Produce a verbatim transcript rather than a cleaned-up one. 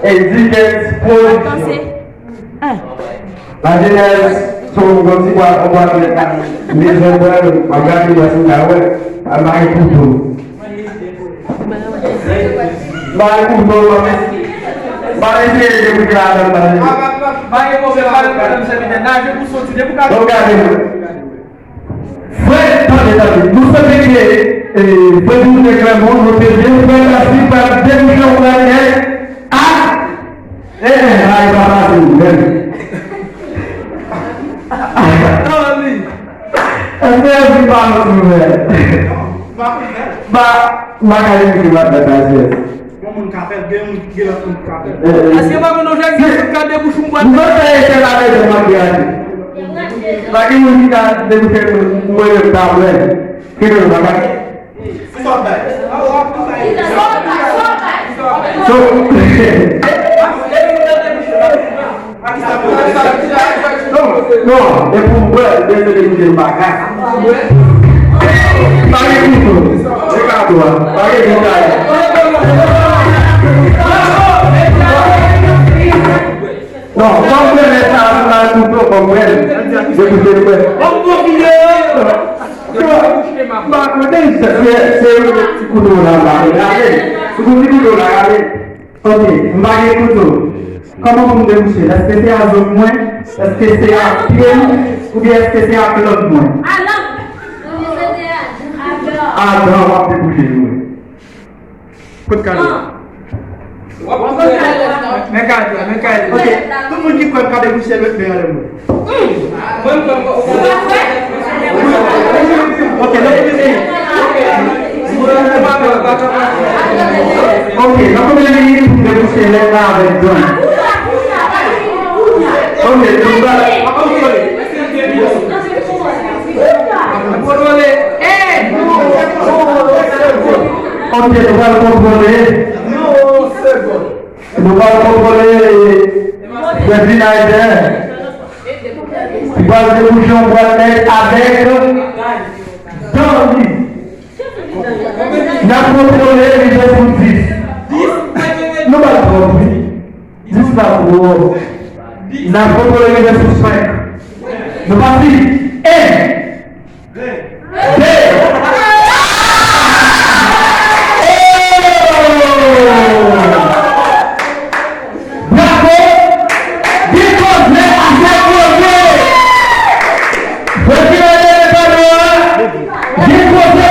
Eddy Kens Production. Lajenès, se yon ti bwa, yon bwa de la mezon mwen, m ap gade wè si m ka wè, al mare kouto. Mare kouto, m ap eseye dekoute ladan, mare. Pa gen pwoblèm, pa gen pwoblèm, sèvitè. Naje pou soti, depi w ka. Donk, gade mwen. Frè, tande, tande. Nou swete ke, e, frè Dieudonné Clermont, nou te byen frè, la fi pa debouche yon premye a. E, e, ay, pa fasil, menm. Èske yo fin pale sou nou, menm? Ba, ba, kay di ki va fè ta, yes. Yon moun ka fè l, gen moun, gen lòt moun ki ka fè l. Èske pa konn yon jèn gason k ka debouche yon bwat? Nou fè etèl avè de mande a di. Pa gen moun ki ka debouche mwen menm ta wè. Ki gen yon bagay. So, non, non, e pou mwen, mwen se te koute m bagay. Pa gen kouto, se kato a, pa gen kouto. Non, kòm mwen lè sa, mwen pa kouto, kòm mwen, se koute mwen. Yo, m pa konnen, se, se, se yon ti kouto la, la, gade. Se yon ti kouto la, gade. Ok, m pa gen kouto. Kòman pou m debouche l? Èske se a zong mwen? Èske se a pye m? Oubyen èske se a glann mwen? A lang. A dan w ap debouche l, wi. Kot kale? Men kale la, men kale la. Ok, tout moun ki kwè m ka debouche l, met men anlè mwen. Mwen, mwen, mwen, mwen. Ok, nan konbyen minit? Ok, nan konbyen minit pou m debouche lèt la avèk dwèt? Ok, nou pral. Ok, nou pral kontwole. Nou pral kontwole Freddy Nider. Li pral debouche yon bwat nèg avèk dan li. N ap kontwole li jis pou dis. Nou pa twò wi. Dis la twò. N ap kontwole li jis pou senk. Nou pati. En. De. Bravo! Gen koze, afè koze! Vòt ki nan dènye pano a, gen koze,